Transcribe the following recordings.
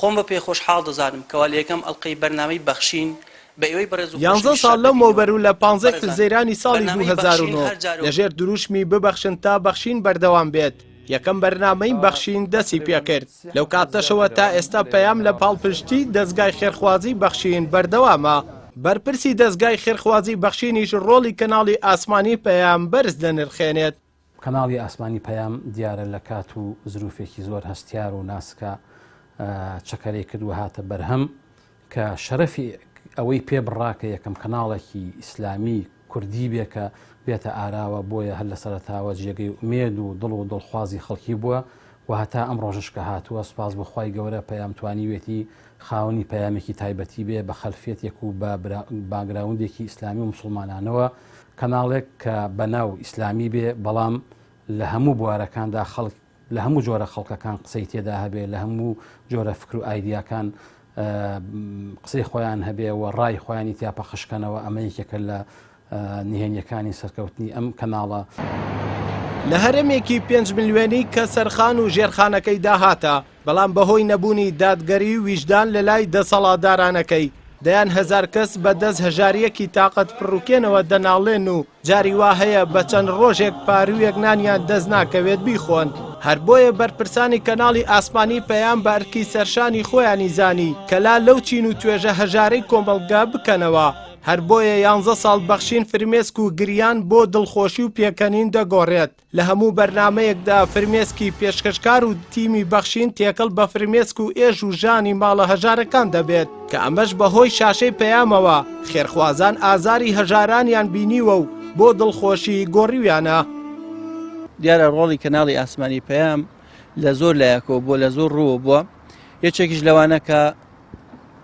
خۆم بە پێ خۆشحاڵ دەزانم کەوا لە یەکەم ئەڵقەی بەرنامەی بەخشین بە ئێوەی بەڕێز و یانزە خۆشەویست ساڵ شاد لەمەوبەر دەبینەوە. و لە پانزەی بەڕێزان، حوزەیرانی ساڵی بەرنامەی بەخشین 2009 هەر جارە و لەژێر دروشمی ببەخشن تا بەخشین بەردەوام بێت یەکەم بەرنامەی بەخشین دەستی پێکرد، لەو کاتەشەوە تا ئێستا پەیام لە پاڵپشتی دەزگای خێرخوازی بەخشین بەردەوامە. بەرپرسی دەزگای خێرخوازی بەخشینیش ڕۆڵی کەناڵی ئاسمانی پەیام بەرز دەنرخێنێت. کەناڵی ئاسمانی پەیام دیارە لە کات و زروفێکی زۆر هەستیار و ناسکا چەکەرەی کرد و هاتە بەرهەم کە شەرەفی ئەوەی پێ بڕا کە یەکەم کەناڵێکی ئیسلامی کوردی بێ کە بێتە ئاراوە بۆیە هەر لە سەرەتاوە جێگەی ئومێد و دڵ و دڵخوازی خەڵکی بووە و هەتا ئەم ڕۆژەش کە هاتووە سوپاس بۆ خوای گەورە پەیام توانیوێتی خاوەنی پەیامێکی تایبەتی بێ بە خەلفیەتێک و بە باگراوندێکی ئیسلامی و موسڵمانانەوە کەناڵێک کە بەناو ئیسلامی بێ بەڵام لە هەموو بوارەکاندا خەڵک لە هەموو جۆرە خەڵکەکان قسەی تێدا هەبێ لە هەموو جۆرە فکر و ئایدیاکان قسەی خۆیان هەبێ و ڕای خۆیانی تیا پەخشکەنەوە ئەمە یەکێکە لە نهێنیەکانی سەرکەوتنی ئەم کەناڵە. لە هەرێمێکی پێنج ملیۆنی کە سەرخان و ژێرخانەکەی داهاتە، بەڵام بەهۆی نەبوونی دادگەری و ویژدان لەلای دەسەڵاتدارانەکەی، دەیان هەزار کەس بە دەست هەژارییەکی تاقەت پڕوکێنەوە دەناڵێن و جاری وا هەیە بە چەند ڕۆژێک پاروویەک نانیان دەست ناکەوێت بیخۆن. هەر بۆیە بەرپرسانی کەناڵی ئاسمانی پەیام بە ئەرکی سەرشانی خۆیانی زانی کە لا لەو چین و توێژە هەژارەی کۆمەڵگە بکەنەوە. هەر بۆیە یانزە ساڵ بەخشین فرمێسک و گریان بۆ دڵخۆشی و پێکەنین دەگۆڕێت. لە هەموو بەرنامەیەکدا فرمێسکی پێشکەشکار و تیمی بەخشین تێکەڵ بە فرمێسک و ئێش و ژانی ماڵە هەژارەکان دەبێت، کە ئەمەش بەهۆی شاشەی پەیامەوە خێرخوازان ئازاری هەژارانیان بینیوە و بۆ دڵخۆشی گۆڕیویانە. دیارە ڕۆڵی کەناڵی ئاسمانی پەیام لە زۆر لایەکەوە بووە، لە زۆر ڕووەوە بووە، یەکێکیش لەوانە کە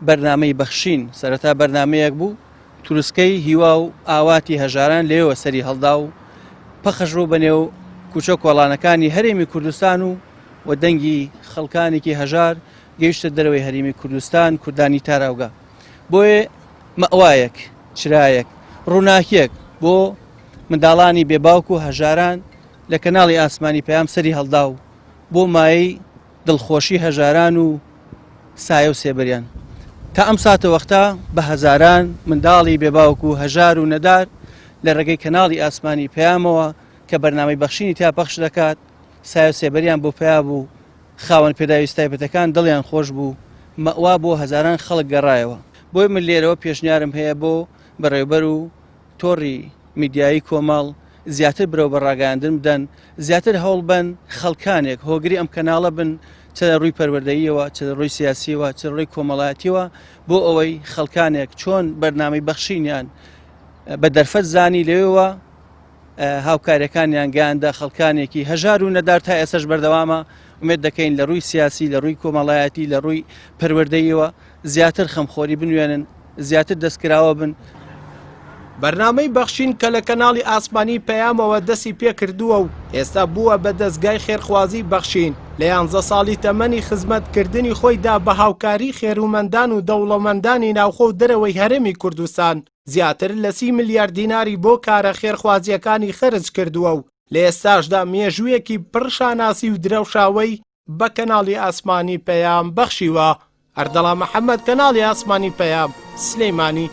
بەرنامەی بەخشین سەرەتا بەرنامەیەک بوو تروسکەی هیوا و ئاواتی هەژاران لێوە سەری هەڵدا و پەخش بوو بە نێو کوچە کۆڵانەکانی هەرێمی کوردستان و و دەنگی خەڵکانێکی هەژار گەیشتە دەرەوەی هەرێمی کوردستان کوردانی تاراوگە بۆیە مەوایەک چرایەک ڕووناکیەک بۆ منداڵانی بێباوک و هەژاران لە کەناڵی ئاسمانی پەیام سەری هەڵدا و بۆ مایەی دڵخۆشی هەژاران و سایە و سێبەریان. تا ئەم ساتەوەختە بە هەزاران منداڵی بێ باوک و هەژار و نەدار لە ڕێگەی کەناڵی ئاسمانی پەیامەوە کە بەرنامەی بەخشینی تیا پەخش دەکات سایە و سێبەریان بۆ پەیا بوو، خاوەن پێداویست تایبەتەکان دڵیان خۆش بوو، مەئوا بۆ هەزاران خەڵک گەڕایەوە. بۆیە من لێرەوە پێشنیارم هەیە بۆ بەڕێوبەر و تۆڕی میدیایی کۆمەڵ زیاتر برەو بە ڕاگەیاندن بدەن، زیاتر هەوڵ بەن خەڵکانێک هۆگری ئەم کەناڵە بن چ لە ڕووی پەروەردەییەوە، چ لە ڕووی سیاسییەوە، چ لە ڕووی کۆمەڵایەتییەوە بۆ ئەوەی خەڵکانێک چۆن بەرنامەی بەخشینیان بە دەرفەت زانی لەوێوە هاوکاریەکانیان گەیاندە خەڵکانێکی هەژار و نەدار تا ئێستاش بەردەوامە ئومێد دەکەین لە ڕووی سیاسی لە ڕووی کۆمەڵایەتی لە ڕووی پەروەردەییەوە زیاتر خەمخۆری بنوێنن، زیاتر دەستکراوە بن. بەرنامەی بەخشین کە لە کەناڵی ئاسمانی پەیامەوە دەستی پێکردووە و ئێستا بووە بە دەزگای خێرخوازی بەخشین، لە یانزە ساڵی تەمەنی خزمەتکردنی خۆیدا بە هاوکاری خێرومەندان و دەوڵەمەندانی ناوخۆ و دەرەوەی هەرێمی کوردستان زیاتر لە سی ملیار دیناری بۆ کارە خێرخوازییەکانی خەرج کردووە و لە ئێستاشدا مێژوویەکی پڕ شانازی و درەوشاوەی بە کەناڵی ئاسمانی پەیام بەخشیوە. ئەردەڵان محەمەد، کەناڵی ئاسمانی پەیام، سلیمانی.